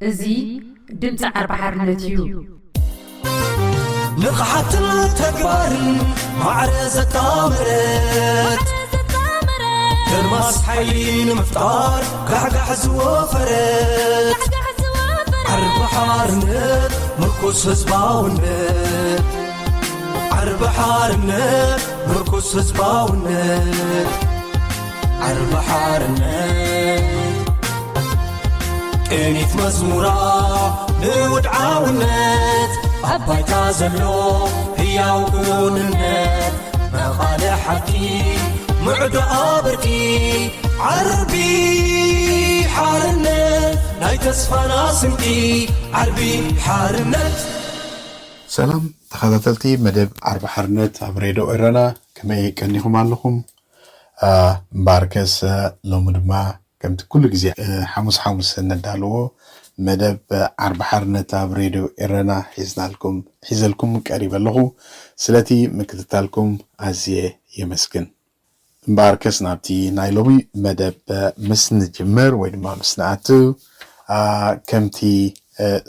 እዚ ድምፂ ዓርቢ ሓርነት እዩ። ንቕሓትን ተግባርን ማዕረ ዘጣመረት ደርማስ ሓይሊ ንምፍጣር ጋሕጋሕ ዝወፈረት ዓርቢ ሓርነት ምርኩስ ህዝባውነት ዓርቢ ሓርነት ምርኩስ ህዝባውነት ዓርቢ ሓርነት ቅኒት መዝሙራ ንውድዓውነት ኣብ ባይታ ዘሎ ህያው ክውንነት መቓልሕ ሓቂ ምዕዶ ኣበርኪ ዓርቢ ሓርነት ናይ ተስፋና ስንቂ ዓርቢ ሓርነት ሰላም ተኸታተልቲ መደብ ዓርቢ ሓርነት ኣብ ሬድዮ ኤረና ከመይ ቀኒኹም ኣለኹም? እምበኣርከስ ሎሚ ድማ ከምቲ ኩሉ ግዜ ሓሙስ ሓሙስ እነዳልዎ መደብ ዓርቢ ሓርነት ኣብ ሬድዮ ኤረና ሒዝናልኩም ሒዘልኩም ቀሪበ ኣለኹ። ስለቲ ምክትታልኩም ኣዝየ የመስግን። እምበኣርከስ ናብቲ ናይ ሎሚ መደብ ምስ ንጅምር ወይ ድማ ምስ ንኣቱ ከምቲ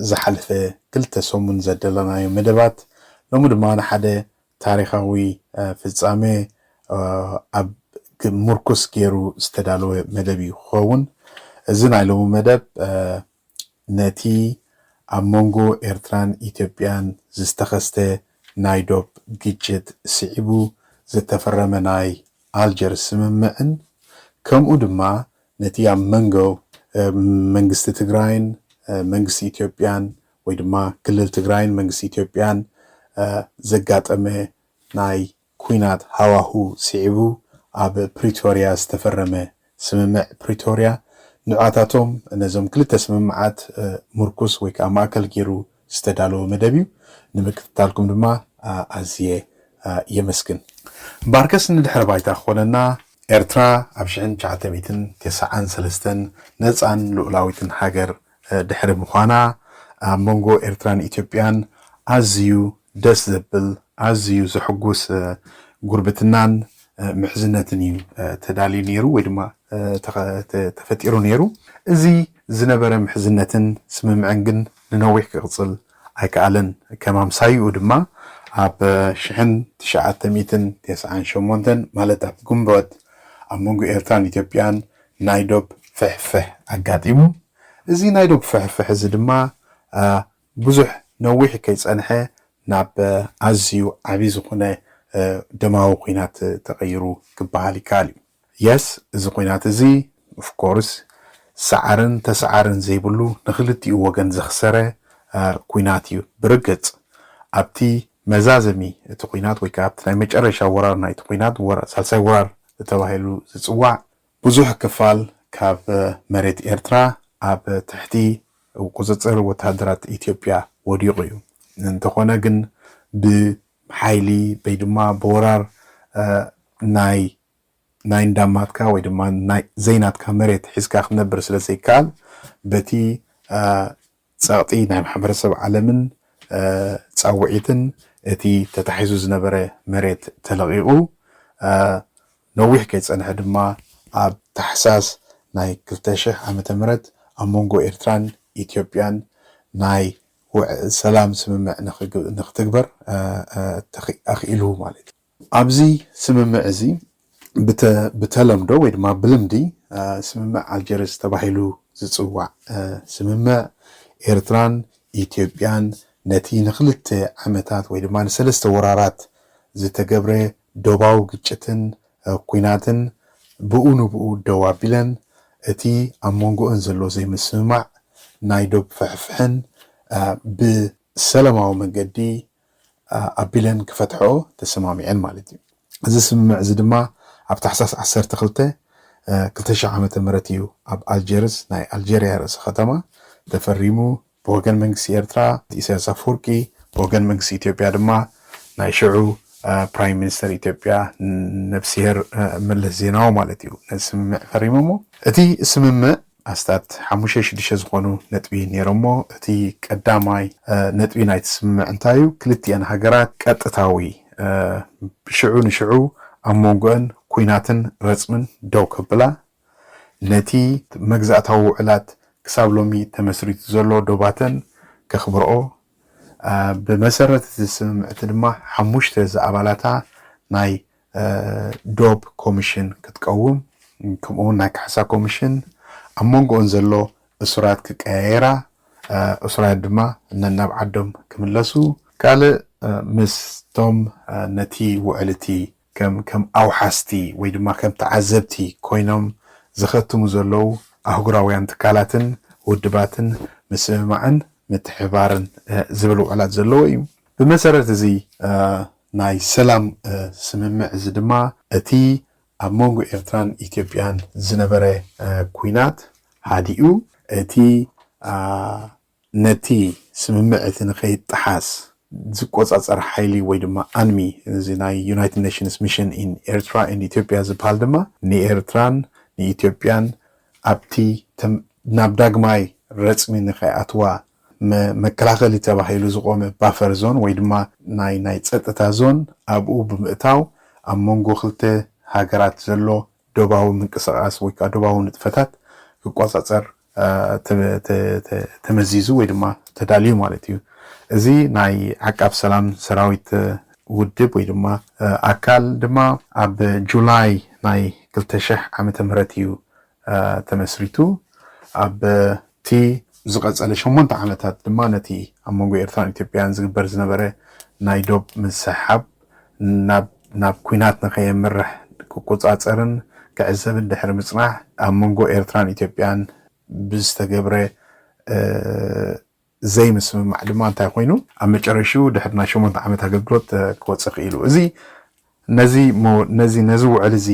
ዝሓለፈ ክልተ ሰሙን ዘደለናዮ መደባት ሎሚ ድማ ንሓደ ታሪኻዊ ፍጻሜ ኣብ ምርኩስ ገይሩ ዝተዳለወ መደብ እዩ ክኸውን። እዚ ናይ ሎሚ መደብ ነቲ ኣብ መንጎ ኤርትራን ኢትዮጵያን ዝተኸስተ ናይ ዶብ ግጭት ስዒቡ ዝተፈረመ ናይ ኣልጀርስ ስምምዕን ከምኡ ድማ ነቲ ኣብ መንጎ መንግስቲ ትግራይን መንግስቲ ኢትዮጵያን ወይ ድማ ክልል ትግራይን መንግስቲ ኢትዮጵያን ዘጋጠመ ናይ ኲናት ሃዋሁ ስዒቡ ኣብ ፕሪቶርያ ዝተፈረመ ስምምዕ ፕሪቶርያ ንዕታቶም ነዞም ክልተ ስምምዓት ምርኩስ ወይ ከዓ ማእከል ገይሩ ዝተዳለወ መደብ እዩ። ንምክትታልኩም ድማ ኣዝየ የመስግን። እምበኣርከስ ንድሕሪ ባይታ ክኾነና ኤርትራ ኣብ ሽሕን ትሽዓተ ሚእትን ተስዓን ሰለስተን ነፃን ልኡላዊትን ሃገር ድሕሪ ምዃና ኣብ መንጎ ኤርትራን ኢትዮጵያን ኣዝዩ ደስ ዘብል ኣዝዩ ዘሕጉስ ጉርብትናን ምሕዝነትን እዩ ተዳልዩ ነይሩ ወይ ድማ ተፈጢሩ ነይሩ። እዚ ዝነበረ ምሕዝነትን ስምምዕን ግን ንነዊሕ ክቕፅል ኣይከኣለን። ከም ኣምሳይኡ ድማ ኣብ ሽሕን ትሽዓተ ሚእትን ተስዓን ሸሞንተን ማለት ኣብ ግንቦት ኣብ መንጎ ኤርትራን ኢትዮጵያን ናይ ዶብ ፍሕፍሕ ኣጋጢሙ። እዚ ናይ ዶብ ፍሕፍሕ እዚ ድማ ብዙሕ ነዊሕ ከይጸንሐ ናብ ኣዝዩ ዓቢ ዝኾነ ደማዊ ኲናት ተቐይሩ ክበሃል ይከኣል እዩ። የስ እዚ ኲናት እዚ ኦፍኮርስ ሰዓርን ተሰዓርን ዘይብሉ ንኽልቲኡ ወገን ዘኽሰረ ኲናት እዩ። ብርግጽ ኣብቲ መዛዘሚ እቲ ኲናት ወይ ከዓ ኣብቲ ናይ መጨረሻ ወራር ናይቲ ኲናት ሳልሳይ ወራር ተባሂሉ ዝፅዋዕ ብዙሕ ክፋል ካብ መሬት ኤርትራ ኣብ ትሕቲ ቁፅፅር ወተሃደራት ኢትዮጵያ ወዲቑ እዩ። እንተኾነ ግን ብሓይሊ ወይ ድማ ብወራር ናይ ናይ እንዳማትካ ወይ ድማ ዘይናትካ መሬት ሒዝካ ክትነብር ስለ ዘይከኣል በቲ ፀቕጢ ናይ ማሕበረሰብ ዓለምን ፃውዒትን እቲ ተታሒዙ ዝነበረ መሬት ተለቒቑ ነዊሕ ከይፀንሐ ድማ ኣብ ታሕሳስ ናይ ክልተ ሽሕ ዓመተ ምህረት ኣብ መንጎ ኤርትራን ኢትዮጵያን ናይ ሰላም ስምምዕ ንክትግበር ኣኽኢሉ ማለት እዩ። ኣብዚ ስምምዕ እዚ ብተለምዶ ወይ ድማ ብልምዲ ስምምዕ ኣልጀርስ ተባሂሉ ዝፅዋዕ ስምምዕ ኤርትራን ኢትዮጵያን ነቲ ንክልተ ዓመታት ወይ ድማ ንሰለስተ ወራራት ዝተገብረ ዶባዊ ግጭትን ኲናትን ብኡ ንብኡ ደው ኣቢለን እቲ ኣብ መንጎኦን ዘሎ ዘይምስምማዕ ናይ ዶብ ፍሕፍሕን ብሰለማዊ መንገዲ ኣቢለን ክፈትሐኦ ተሰማሚዐን ማለት እዩ። እዚ ስምምዕ እዚ ድማ ኣብ ታሕሳስ ዓሰርተ ክልተ ክልተ ሽሕ ዓመተ ምህረት እዩ ኣብ ኣልጀርስ ናይ ኣልጀርያ ርእሰ ከተማ ተፈሪሙ። ብወገን መንግስቲ ኤርትራ ኢሳያስ ኣፈወርቂ፣ ብወገን መንግስቲ ኢትዮጵያ ድማ ናይ ሽዑ ፕራይም ሚኒስተር ኢትዮጵያ ነብስሄር መለስ ዜናዊ ማለት እዩ ነዚ ስምምዕ ፈሪሞሞ። እቲ ስምምዕ ኣስታት ሓሙሽተ ሽዱሽተ ዝኾኑ ነጥቢ ነይሮሞ። እቲ ቀዳማይ ነጥቢ ናይቲ ስምምዕ እንታይ እዩ? ክልቲኣን ሃገራት ቀጥታዊ ሽዑ ንሽዑ ኣብ መንጎአን ኲናትን ረጽምን ደው ከብላ፣ ነቲ መግዛእታዊ ውዕላት ክሳብ ሎሚ ተመስሪቱ ዘሎ ዶባተን ከኽብርኦ፣ ብመሰረት እዚ ስምምዕቲ ድማ ሓሙሽተ ዝኣባላታ ናይ ዶብ ኮሚሽን ክትቀውም፣ ከምኡውን ናይ ካሕሳ ኮሚሽን፣ ኣብ መንጎኦን ዘሎ እሱራት ክቀያየራ፣ እሱራት ድማ ነናብ ዓዶም ክምለሱ፣ ካልእ ምስቶም ነቲ ውዕልቲ ከም ከም ኣውሓስቲ ወይ ድማ ከም ተዓዘብቲ ኮይኖም ዘኸትሙ ዘለዉ ኣህጉራውያን ትካላትን ውድባትን ምስምማዕን ምትሕባርን ዝብል ውዕላት ዘለዎ እዩ። ብመሰረት እዚ ናይ ሰላም ስምምዕ እዚ ድማ እቲ ኣብ መንጎ ኤርትራን ኢትዮጵያን ዝነበረ ኩናት ሃዲኡ፣ እቲ ነቲ ስምምዕ እቲ ንኸይጠሓስ ዝቆጻጸር ሓይሊ ወይ ድማ ኣንሚ፣ እዚ ናይ ዩናይትድ ኔሽንስ ሚሽን ኢን ኤርትራ ኤንድ ኢትዮጵያ ዝበሃል ድማ ንኤርትራን ንኢትዮጵያን ኣብቲ ናብ ዳግማይ ረጽሚ ንኸይኣትዋ መከላኸሊ ተባሂሉ ዝቆመ ባፈር ዞን ወይ ድማ ናይ ናይ ጸጥታ ዞን ኣብኡ ብምእታው ኣብ መንጎ ክልተ ሃገራት ዘሎ ዶባዊ ምንቅስቃስ ወይ ከዓ ዶባዊ ንጥፈታት ክቆጻጸር ተመዚዙ ወይ ድማ ተዳልዩ ማለት እዩ። እዚ ናይ ዓቃብ ሰላም ሰራዊት ውድብ ወይ ድማ ኣካል ድማ ኣብ ጁላይ ናይ ክልተ ሽሕ ዓመተ ምህረት እዩ ተመስሪቱ። ኣብ እቲ ዝቐጸለ ሸሞንተ ዓመታት ድማ ነቲ ኣብ መንጎ ኤርትራን ኢትዮጵያን ዝግበር ዝነበረ ናይ ዶብ ምስሕሓብ ናብ ናብ ኲናት ንኸየምርሕ ክቆጻጸርን ክዕዘብን ድሕሪ ምጽናሕ፣ ኣብ መንጎ ኤርትራን ኢትዮጵያን ብዝተገብረ ዘይምስምማዕ ድማ እንታይ ኮይኑ፣ ኣብ መጨረሽኡ ድሕሪ ናይ ሸሞንተ ዓመት ኣገልግሎት ክወጽእ ክኢሉ። እዚ ነዚ ነዚ ነዚ ውዕል እዚ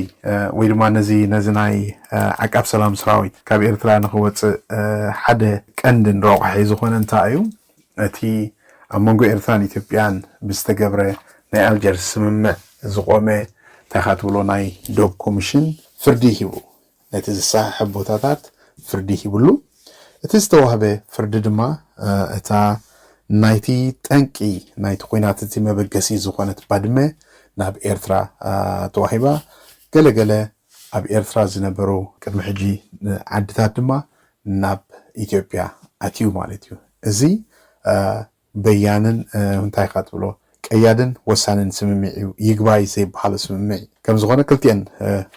ወይ ድማ ነዚ ነዚ ናይ ዓቃብ ሰላም ሰራዊት ካብ ኤርትራ ንክወፅእ ሓደ ቀንድን ረቋሒ ዝኾነ እንታይ እዩ? እቲ ኣብ መንጎ ኤርትራን ኢትዮጵያን ብዝተገብረ ናይ ኣልጀርስ ስምምዕ ዝቆመ እንታይ ኢኻ ትብሎ ናይ ዶብ ኮሚሽን ፍርዲ ሂቡ፣ ነቲ ዝሰሓሐ ቦታታት ፍርዲ ሂብሉ። እቲ ዝተዋህበ ፍርዲ ድማ እታ ናይቲ ጠንቂ ናይቲ ኲናት እቲ መበገሲ ዝኾነት ባድመ ናብ ኤርትራ ተዋሂባ። ገለገለ ኣብ ኤርትራ ዝነበሩ ቅድሚ ሕጂ ዓድታት ድማ ናብ ኢትዮጵያ ኣትዩ ማለት እዩ። እዚ በያንን እንታይ ኢኻ ትብሎ ቀያድን ወሳንን ስምምዕ እዩ። ይግባይ ዘይበሃሎ ስምምዕ ከም ዝኾነ ክልቲኤን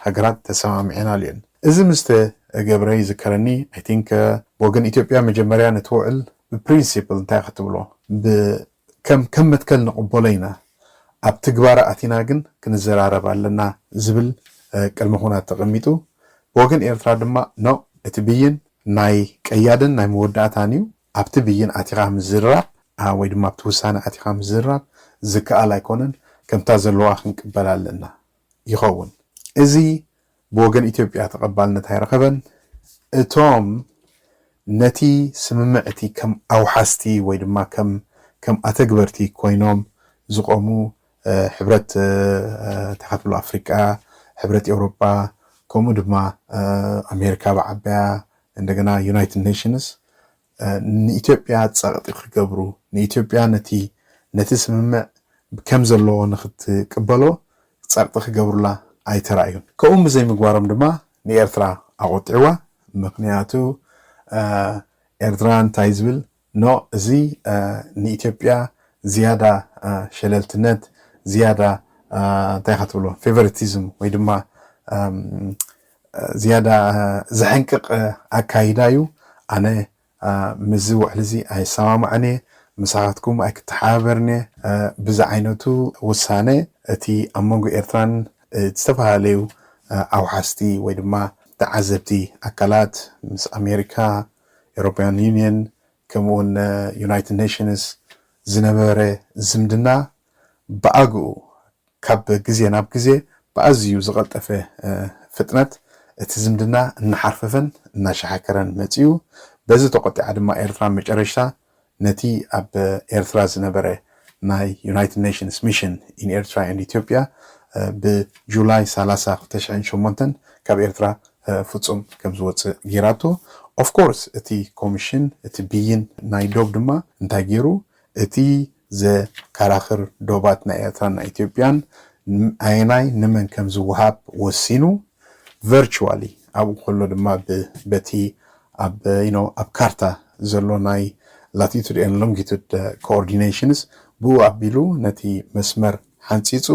ሃገራት ተሰማሚዐናሉ እየን። እዚ ምስ ተገብረ ይዝከረኒ፣ I think ብወገን ኢትዮጵያ መጀመርያ ነቲ ውዕል ብፕሪንሲፕል እንታይ ኢኻ ትብሎ ከም ከም መትከል ንቕበሎ ኢና፣ ኣብ ትግባረ ኣቲና ግን ክንዘራረብ ኣለና ዝብል ቅድመ ኩነት ተቐሚጡ። ብወገን ኤርትራ ድማ ኖ፣ እቲ ብይን ናይ ቀያድን ናይ መወዳእታን እዩ። ኣብቲ ብይን ኣቲኻ ምዝራብ ወይ ድማ ኣብቲ ውሳነ ኣቲኻ ምዝራብ ዝከኣል ኣይኮነን፣ ከምታ ዘለዋ ክንቅበላ ኣለና ይኸውን። እዚ ብወገን ኢትዮጵያ ተቐባልነት ኣይረኸበን። እቶም ነቲ ስምምዕ እቲ ከም ኣውሓስቲ ወይ ድማ ከም ከም ኣተግበርቲ ኮይኖም ዝቆሙ ሕብረት ተኻትሎ ኣፍሪቃ፣ ሕብረት ኤውሮጳ፣ ከምኡ ድማ ኣሜሪካ ብዓበያ፣ እንደገና ዩናይትድ ኔሽንስ ንኢትዮጵያ ጸቕጢ ክገብሩ፣ ንኢትዮጵያ ነቲ ነቲ ስምምዕ ከም ዘለዎ ንክትቅበሎ ጸቕጢ ክገብሩላ ኣይተራእዩን። ከምኡ ብዘይምግባሮም ድማ ንኤርትራ ኣቆጢዕዋ። ምክንያቱ ኤርትራ እንታይ ዝብል ኖ፣ እዚ ንኢትዮጵያ ዝያዳ ሸለልትነት፣ ዝያዳ እንታይ ኢኻ ትብሎ ፌቨሪቲዝም ወይ ድማ ዝያዳ ዘሕንቅቕ ኣካይዳ እዩ። ኣነ ምስዚ ውዕል እዚ ኣይሰማማዕን እየ፣ ምሳኻትኩም ኣይክተሓባበርን እየ። ብዚ ዓይነቱ ውሳነ እቲ ኣብ መንጎ ኤርትራን ዝተፈላለዩ ኣውሓስቲ ወይ ድማ ተዓዘብቲ ኣካላት ምስ ኣሜሪካ፣ ኤውሮፓያን ዩኒየን ከምኡውን ዩናይትድ ኔሽንስ ዝነበረ ዝምድና ብኣግኡ ካብ ግዜ ናብ ግዜ ብኣዝዩ ዝቐልጠፈ ፍጥነት እቲ ዝምድና እናሓርፈፈን እናሸሓከረን መጺኡ። በዚ ተቆጢዓ ድማ ኤርትራ መጨረሽታ ነቲ ኣብ ኤርትራ ዝነበረ ናይ ዩናይትድ ኔሽንስ ሚሽን ኢን ኤርትራ ኤንድ ኢትዮጵያ ብጁላይ ሰላሳ ክልተ ሽሕን ሸሞንተን ካብ ኤርትራ ፍጹም ከም ዝወፅእ ጌራቶ። ኦፍኮርስ እቲ ኮሚሽን እቲ ብይን ናይ ዶብ ድማ እንታይ ገይሩ? እቲ ዘከራኽር ዶባት ናይ ኤርትራን ናይ ኢትዮጵያን ኣየናይ ንመን ከም ዝወሃብ ወሲኑ። ቨርቹዋሊ ኣብኡ ከሎ ድማ በቲ ኣብ you know ኣብ ካርታ ዘሎ ናይ latitude and longitude coordinations ብኡ ኣቢሉ ነቲ መስመር ሓንፂፁ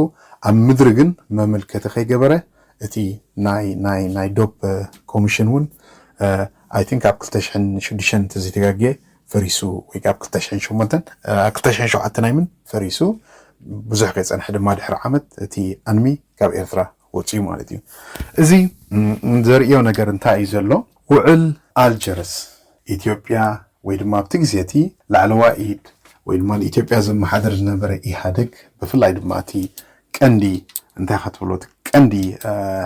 ኣብ ምድሪ ግን መመልከቲ ከይገበረ እቲ ናይ ናይ ናይ ዶብ ኮሚሽን እውን I think ኣብ ክልተ ሽሕን ሽዱሽተን እንተዘይተጋግየ ፈሪሱ ወይ ኣብ ክልተ ሽሕን ሸሞንተን ኣብ ክልተ ሽሕን ሸውዓተን ኣይምን ፈሪሱ ብዙሕ ከይፀንሐ ድማ ድሕሪ ዓመት እቲ ኣንሚ ካብ ኤርትራ ወፅዩ ማለት እዩ። እዚ ዘርእዮ ነገር እንታይ እዩ ዘሎ? ውዕል ኣልጀርስ ኢትዮጵያ ወይ ድማ ኣብቲ ግዜ እቲ ላዕለዋይ ኢድ ወይ ድማ ንኢትዮጵያ ዘመሓደር ዝነበረ ኢህኣደግ ብፍላይ ድማ እቲ ቀንዲ እንታይ ከትብሎ እቲ ቀንዲ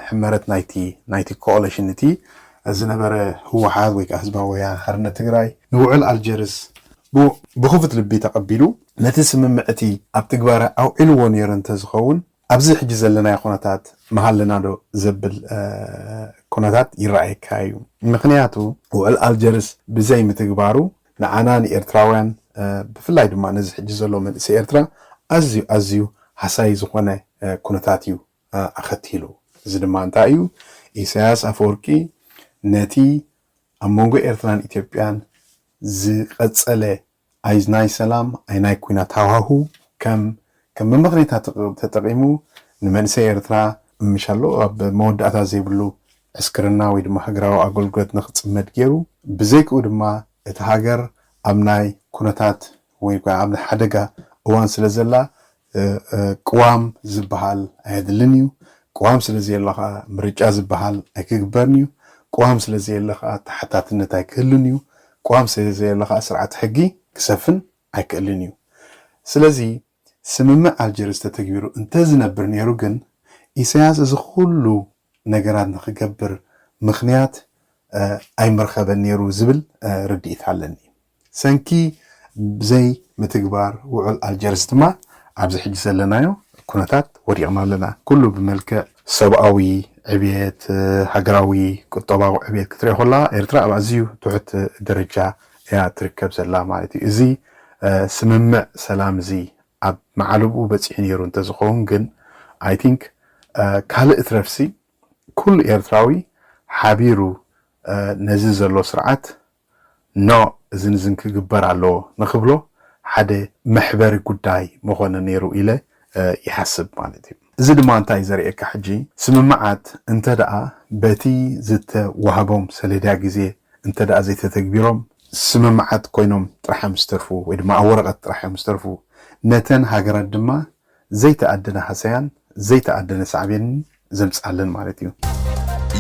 ሕመረት ናይቲ ናይቲ ኮኦሌሽን እቲ ዝነበረ ህወሓት ወይ ከዓ ህዝባዊ ወያነ ሓርነት ትግራይ ንውዕል ኣልጀርስ ብክፉት ልቢ ተቐቢሉ ነቲ ስምምዕ እቲ ኣብ ትግባረ ኣውዒልዎ ነይሩ እንተዝኸውን ኣብዚ ሕጂ ዘለናዮ ኩነታት ምሃለና ዶ ዘብል ኩነታት ይረኣየካ እዩ። ምክንያቱ ውዕል ኣልጀርስ ብዘይ ምትግባሩ ንዓና ንኤርትራውያን ብፍላይ ድማ ነዚ ሕጂ ዘሎ መንእሰይ ኤርትራ ኣዝዩ ኣዝዩ ሃሳይ ዝኾነ ኩነታት እዩ ኣኸቲሉ። እዚ ድማ እንታይ እዩ? ኢሳያስ ኣፈወርቂ ነቲ ኣብ መንጎ ኤርትራን ኢትዮጵያን ዝቐጸለ ኣይ ናይ ሰላም ኣይ ናይ ኩናት ሃዋሁ ከም ከም መመኽነይታ ተጠቂሙ ንመንእሰይ ኤርትራ ምሻሎ ኣብ መወዳእታ ዘይብሉ ዕስክርና ወይ ድማ ሃገራዊ ኣገልግሎት ንክፅመድ ገይሩ ብዘይክኡ ድማ እቲ ሃገር ኣብ ናይ ኩነታት ወይ ከዓ ኣብ ናይ ሓደጋ እዋን ስለ ዘላ ቅዋም ዝበሃል ኣየድልን እዩ። ቅዋም ስለ ዘየሎ ከዓ ምርጫ ዝበሃል ኣይክግበርን እዩ። ቅዋም ስለ ዘየሎ ከዓ ተሓታትነት ኣይክህልን እዩ። ቅዋም ስለ ዘየሎ ከዓ ስርዓት ሕጊ ክሰፍን ኣይክእልን እዩ። ስለዚ ስምምዕ ኣልጀርስ ተተግቢሩ እንተዝነብር ነይሩ ግን ኢሳያስ እዚ ኩሉ ነገራት ንክገብር ምክንያት ኣይምረኸበን ነይሩ ዝብል ርድኢት ኣለኒ። ሰንኪ ብዘይ ምትግባር ውዕል ኣልጀርስ ድማ ኣብዚ ሕጂ ዘለናዮ ኩነታት ወዲቕና ኣለና። ኩሉ ብመልክዕ ሰብኣዊ ዕብየት፣ ሃገራዊ ቁጠባዊ ዕብየት ክትሪኦ ከላ ኤርትራ ኣብ ኣዝዩ ትሑት ደረጃ እያ ትርከብ ዘላ ማለት እዩ። እዚ ስምምዕ ሰላም እዚ ኣብ መዓልብኡ በፂሑ ነይሩ እንተዝኸውን ግን I think ካልእ እትረፍሲ ኩሉ ኤርትራዊ ሓቢሩ ነዚ ዘሎ ስርዓት ኖ እዝን እዝን ክግበር ኣለዎ ንክብሎ ሓደ መሕበሪ ጉዳይ መኾነ ነይሩ ኢለ ይሓስብ ማለት እዩ። እዚ ድማ እንታይ ዘርእየካ ሕጂ ስምምዓት እንተ ደኣ በቲ ዝተዋህቦም ሰሌዳ ግዜ እንተ ደኣ ዘይተተግቢሮም ስምምዓት ኮይኖም ጥራሕ እዮም ዝተርፉ ወይ ድማ ኣብ ወረቐት ጥራሕ እዮም ዝተርፉ። ነተን ሃገራት ድማ ዘይተኣደነ ሃሰያን ዘይተኣደነ ሳዕቤንን ዘምፅኣለን ማለት እዩ።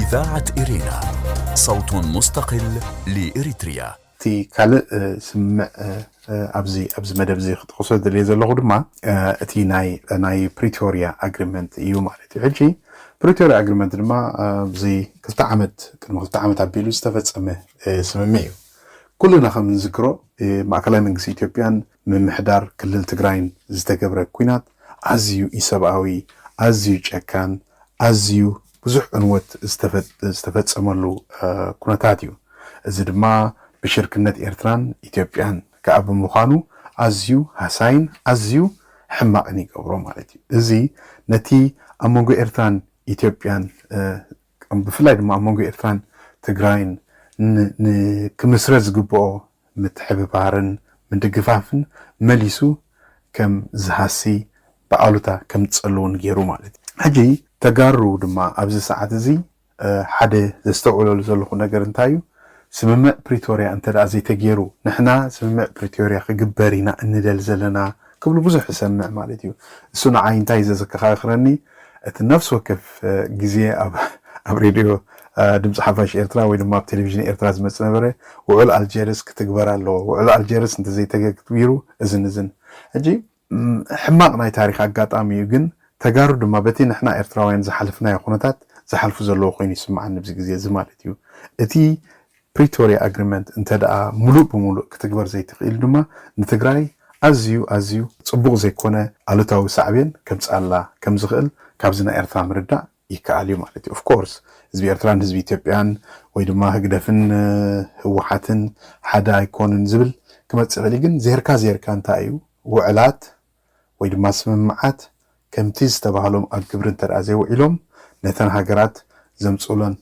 إذاعة إرينا، صوت مستقل لإريتريا. እቲ ካልእ ስምምዕ ኣብዚ ኣብዚ መደብ እዚ ክጠቕሶ ዝደልየ ዘለኹ ድማ እቲ ናይ ናይ ፕሪቶሪያ ኣግሪመንት እዩ ማለት እዩ። ሕጂ ፕሪቶሪያ ኣግሪመንት ድማ ኣብዚ ክልተ ዓመት ቅድሚ ክልተ ዓመት ኣቢሉ ዝተፈጸመ ስምምዕ እዩ። ኩልና ከም ንዝክሮ ማእከላይ መንግስቲ ኢትዮጵያን ምምሕዳር ክልል ትግራይን ዝተገብረ ኲናት ኣዝዩ ኢሰብኣዊ፣ ኣዝዩ ጨካን፣ ኣዝዩ ብዙሕ ዕንወት ዝተፈጸመሉ ኩነታት እዩ። እዚ ድማ ብሽርክነት ኤርትራን ኢትዮጵያን ከኣ ብምዃኑ ኣዝዩ ሃሳይን ኣዝዩ ሕማቕን ይገብሮ ማለት እዩ። እዚ ነቲ ኣብ መንጎ ኤርትራን ኢትዮጵያን ብፍላይ ድማ ኣብ መንጎ ኤርትራን ትግራይን ንክምስረት ዝግብኦ ምትሕብባርን ምድግፋፍን መሊሱ ከም ዝሃሲ ብኣሉታ ከም ዝጸልውን ገይሩ ማለት እዩ። ሕጂ ተጋሩ ድማ ኣብዚ ሰዓት እዚ ሓደ ዘስተውዕለሉ ዘለኹ ነገር እንታይ እዩ? ስምምዕ ፕሪቶርያ እንተ ደኣ ዘይተገይሩ ንሕና ስምምዕ ፕሪቶርያ ክግበር ኢና እንደል ዘለና ክብሉ ብዙሕ እሰምዕ ማለት እዩ። እሱ ንዓይ እንታይ ዘዘከኻኽረኒ እቲ ነፍሲ ወከፍ ግዜ ኣብ ሬድዮ ድምፂ ሓፋሽ ኤርትራ ወይ ድማ ኣብ ቴሌቪዥን ኤርትራ ዝመፅ ነበረ ውዕል ኣልጀርስ ክትግበር ኣለዎ ውዕል ኣልጀርስ እንተዘይተገግቢሩ እዝን እዝን ሕጂ ሕማቕ ናይ ታሪክ ኣጋጣሚ እዩ ግን ተጋሩ ድማ በቲ ንሕና ኤርትራውያን ዝሓልፍናዮ ኩነታት ዝሓልፉ ዘለዎ ኮይኑ ይስምዓኒ ኣብዚ ግዜ እዚ ማለት እዩ እቲ ፕሪቶርያ ኣግሪመንት እንተ ደኣ ሙሉእ ብሙሉእ ክትግበር ዘይትኽእል ድማ ንትግራይ ኣዝዩ ኣዝዩ ፅቡቕ ዘይኮነ ኣሉታዊ ሳዕቤን ከምፅኣላ ከም ዝኽእል ካብዚ ናይ ኤርትራ ምርዳእ ይከኣል እዩ ማለት እዩ ኦፍኮርስ ህዝቢ ኤርትራን ህዝቢ ኢትዮጵያን ወይ ድማ ህግደፍን ህወሓትን ሓደ ኣይኮኑን ዝብል ክመፅእ ይኽእል ግን ዜርካ ዜርካ እንታይ እዩ ውዕላት ወይ ድማ ስምምዓት ከምቲ ዝተባህሎም ኣብ ግብሪ እንተ ዘይውዒሎም ነተን ሃገራት ዘምፅኡለን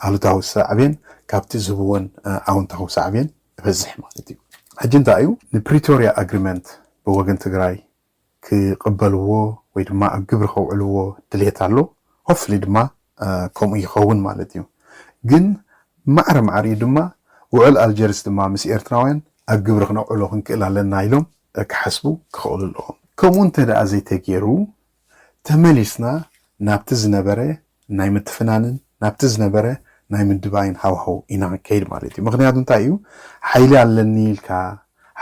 ኣሉታዊ ሳዕቤን ካብቲ ዝህብወን ኣውንታዊ ሳዕቤን ይበዝሕ ማለት እዩ። ሕጂ እንታይ እዩ ንፕሪቶርያ ኣግሪመንት ብወገን ትግራይ ክቕበልዎ ወይ ድማ ኣብ ግብሪ ከውዕልዎ ድልየት ኣሎ። ሆፍሊ ድማ ከምኡ ይኸውን ማለት እዩ። ግን ማዕረ ማዕሪኡ ድማ ውዕል ኣልጀርስ ድማ ምስ ኤርትራውያን ኣብ ግብሪ ክነውዕሎ ክንክእል ኣለና ኢሎም ክሓስቡ ክኽእሉ ኣለዎም። ከምኡ እንተ ደኣ ዘይተገይሩ ተመሊስና ናብቲ ዝነበረ ናይ ምትፍናንን ናብቲ ዝነበረ ናይ ምድባይን ሃዋህው ኢና ክንከይድ ማለት እዩ። ምክንያቱ እንታይ እዩ ሓይሊ ኣለኒ ኢልካ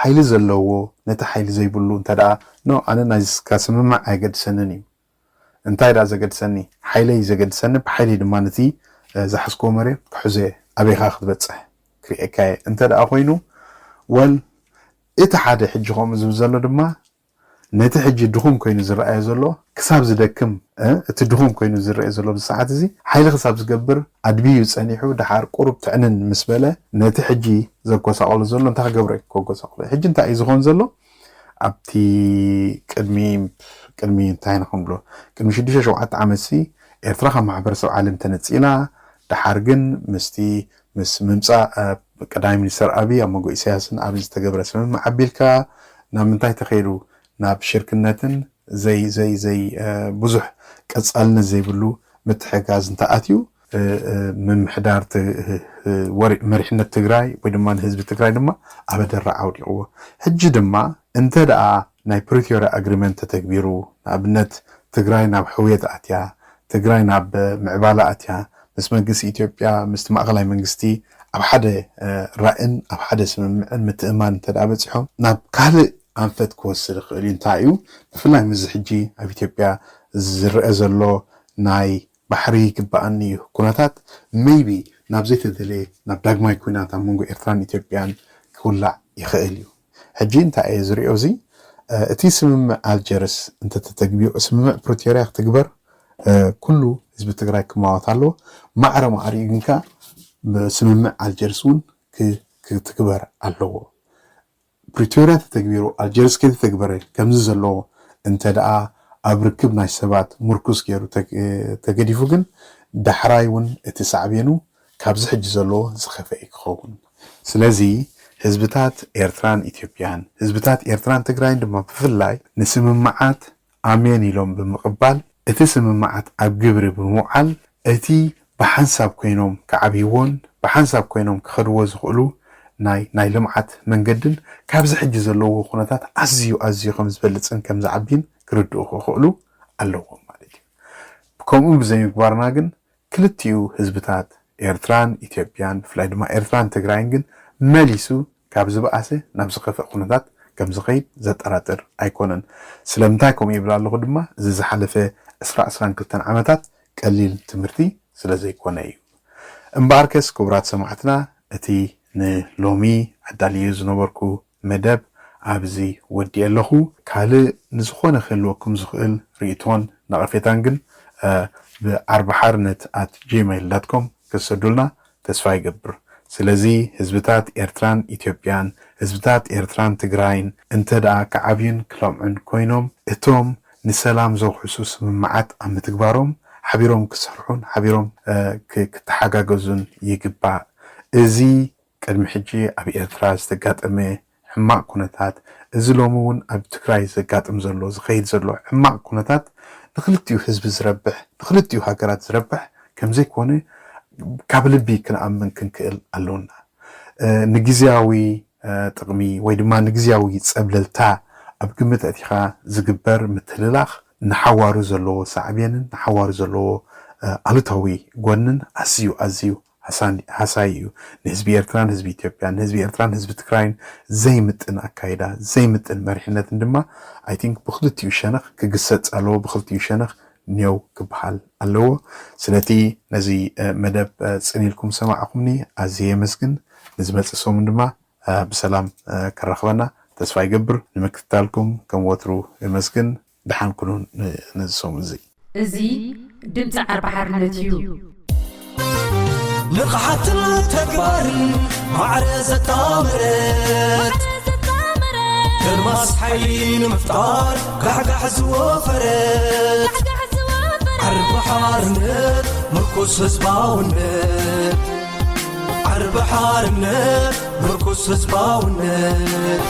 ሓይሊ ዘለዎ ነቲ ሓይሊ ዘይብሉ እንተ ደኣ ኖ ኣነ ናይዝካ ስምምዕ ኣይገድሰንን እዩ እንታይ ደኣ ዘገድሰኒ ሓይለይ ዘገድሰኒ ብሓይለይ ድማ ነቲ ዝሓዝኮ መሬት ክሕዞ ኣበይካ ክትበፅሕ ክርእየካ እየ እንተ ደኣ ኮይኑ ወል እቲ ሓደ ሕጂ ከምኡ ዝብል ዘሎ ድማ ነቲ ሕጂ ድኹም ኮይኑ ዝረኣዮ ዘሎ ክሳብ ዝደክም እቲ ድኹም ኮይኑ ዝረአ ዘሎ ብሰዓት እዚ ሓይሊ ክሳብ ዝገብር ኣድብዩ ፀኒሑ ደሓር ቁሩብ ትዕንን ምስ በለ ነቲ ሕጂ ዘጎሳቆሎ ዘሎ እንታይ ክገብሮ ከጎሳቆሎ ሕጂ እንታይ እዩ ዝኸውን ዘሎ ኣብቲ ቅድሚ ቅድሚ እንታይ ንክንብሎ ቅድሚ ሽዱሽተ ሸውዓተ ዓመት ሲ ኤርትራ ካብ ማሕበረሰብ ዓለም ተነፂላ ደሓር ግን ምስቲ ምስ ምምፃእ ቀዳማይ ሚኒስተር ኣብይ ኣብ መንጎ ኢሳያስን ኣብን ዝተገብረ ስምምዕ ኣቢልካ ናብ ምንታይ ተኸይዱ ናብ ሽርክነትን ዘይ ዘይ ዘይ ብዙሕ ቀፃልነት ዘይብሉ ምትሕጋዝ እንተኣትዩ ምምሕዳር መሪሕነት ትግራይ ወይ ድማ ንህዝቢ ትግራይ ድማ ኣብ ደራዕ ኣውዲቕዎ ሕጂ ድማ እንተ ደኣ ናይ ፕሪቶርያ ኣግሪመንት ተተግቢሩ ንኣብነት ትግራይ ናብ ሕውየት ኣትያ ትግራይ ናብ ምዕባላ ኣትያ ምስ መንግስቲ ኢትዮጵያ ምስቲ ማእኸላይ መንግስቲ ኣብ ሓደ ራእን ኣብ ሓደ ስምምዕን ምትእማን እንተ ደኣ በፂሖም ናብ ካልእ ኣንፈት ክወስድ ይኽእል እዩ እንታይ እዩ ብፍላይ ምዚ ሕጂ ኣብ ኢትዮጵያ ዝረአ ዘሎ ናይ ባሕሪ ይግባኣኒ እዩ ኩነታት maybe ናብ ዘይተደለየ ናብ ዳግማይ ኩናት ኣብ መንጎ ኤርትራን ኢትዮጵያን ክውላዕ ይኽእል እዩ ሕጂ እንታይ እየ ዝሪኦ እዚ እቲ ስምምዕ ኣልጀርስ እንተተተግቢሩ ስምምዕ ፕሪቶርያ ክትግበር ኩሉ ህዝቢ ትግራይ ክማወት ኣለዎ ማዕረ ማዕሪኡ ግንካ ስምምዕ ኣልጀርስ እውን ክትግበር ኣለዎ ፕሪቶርያ ተተግቢሩ ኣልጀርስ ከይተተግበረ ከምዚ ዘለዎ እንተ ደኣ ኣብ ርክብ ናይ ሰባት ምርኩስ ገይሩ ተገዲፉ ግን ዳሕራይ እውን እቲ ሳዕቤኑ ካብዚ ሕጂ ዘለዎ ዝኸፈ እዩ ክኸውን። ስለዚ ህዝብታት ኤርትራን ኢትዮጵያን ህዝብታት ኤርትራን ትግራይን ድማ ብፍላይ ንስምምዓት ኣሜን ኢሎም ብምቕባል እቲ ስምምዓት ኣብ ግብሪ ብምውዓል እቲ ብሓንሳብ ኮይኖም ክዓብይዎን ብሓንሳብ ኮይኖም ክኸድዎ ዝኽእሉ ናይ ናይ ልምዓት መንገድን ካብዚ ሕጂ ዘለዎ ኩነታት ኣዝዩ ኣዝዩ ከም ዝበልፅን ከም ዝዓብይን ክርድኡ ክኽእሉ ኣለዎም ማለት እዩ። ከምኡ ብዘይምግባርና ግን ክልቲኡ ህዝብታት ኤርትራን ኢትዮጵያን ብፍላይ ድማ ኤርትራን ትግራይን ግን መሊሱ ካብ ዝበኣሰ ናብ ዝኸፍእ ኩነታት ከም ዝኸይድ ዘጠራጥር ኣይኮነን። ስለምንታይ ከምኡ ይብል ኣለኹ ድማ እዚ ዝሓለፈ ዕስራ ዕስራን ክልተን ዓመታት ቀሊል ትምህርቲ ስለ ዘይኮነ እዩ። እምበኣርከስ ክቡራት ሰማዕትና እቲ ንሎሚ ኣዳልዮ ዝነበርኩ መደብ ኣብዚ ወዲኤ ኣለኹ። ካልእ ንዝኾነ ክህልወኩም ዝኽእል ርእይቶን ነቐፌታን ግን ብኣርባሓርነት ኣት ጂሜይል ዳት ኮም ክትሰዱልና ተስፋ ይገብር። ስለዚ ህዝብታት ኤርትራን ኢትዮጵያን ህዝብታት ኤርትራን ትግራይን እንተ ደኣ ክዓብዩን ክለምዑን ኮይኖም እቶም ንሰላም ዘውሕሱ ስምምዓት ኣብ ምትግባሮም ሓቢሮም ክሰርሑን ሓቢሮም ክተሓጋገዙን ይግባእ። እዚ ቅድሚ ሕጂ ኣብ ኤርትራ ዝተጋጠመ ሕማቕ ኩነታት እዚ ሎሚ እውን ኣብ ትግራይ ዘጋጥም ዘሎ ዝኸይድ ዘሎ ሕማቕ ኩነታት ንክልቲኡ ህዝቢ ዝረብሕ ንክልቲኡ ሃገራት ዝረብሕ ከምዘይኮነ ካብ ልቢ ክንኣምን ክንክእል ኣለውና። ንግዝያዊ ጥቕሚ ወይ ድማ ንግዝያዊ ፀብለልታ ኣብ ግምት ኣእቲኻ ዝግበር ምትልላኽ ንሓዋሩ ዘለዎ ሳዕቤንን ንሓዋሩ ዘለዎ ኣሉታዊ ጎንን ኣዝዩ ኣዝዩ ሃሳይ እዩ። ንህዝቢ ኤርትራን ህዝቢ ኢትዮጵያን ንህዝቢ ኤርትራን ህዝቢ ትግራይን ዘይምጥን ኣካይዳ ዘይምጥን መሪሕነትን ድማ I think ብክልቲኡ ሸነኽ ክግሰፅ ኣለዎ ብክልቲኡ ሸነኽ ኔው ክበሃል ኣለዎ። ስለቲ ነዚ መደብ ፅን ኢልኩም ዝሰማዕኹምኒ ኣዝየ የመስግን። ንዝመፅእ ሰሙን ድማ ብሰላም ከራኽበና ተስፋ ይገብር። ንምክትታልኩም ከም ወትሩ የመስግን። ደሓን ኩኑ ነዚ ሰሙን እዚ። እዚ ድምፂ ዓርቢ ሓርነት እዩ። ንቕሓትን ተግባርን ማዕረ ዘጣመረት ከርማስ ሓይሊ ንምፍጣር ጋሕጋሕ ዝወፈረት ዓርቢ ሓርነት ምርኩስ ህዝባውነት ዓርቢ ሓርነት ምርኩስ ህዝባውነት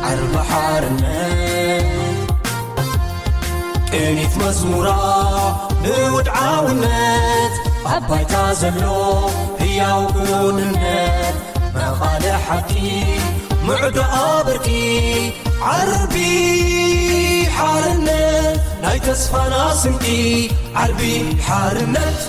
ዓርቢ ሓርነት ቅኒት መዝሙራ ንውድዓውነት ኣብ ባይታ ዘሎ ህያው ክውንነት መቓልሕ ሓቂ ምዕዶ ኣብርኪ ዓርቢ ሓርነት ናይ ተስፋና ስንቂ ዓርቢ ሓርነት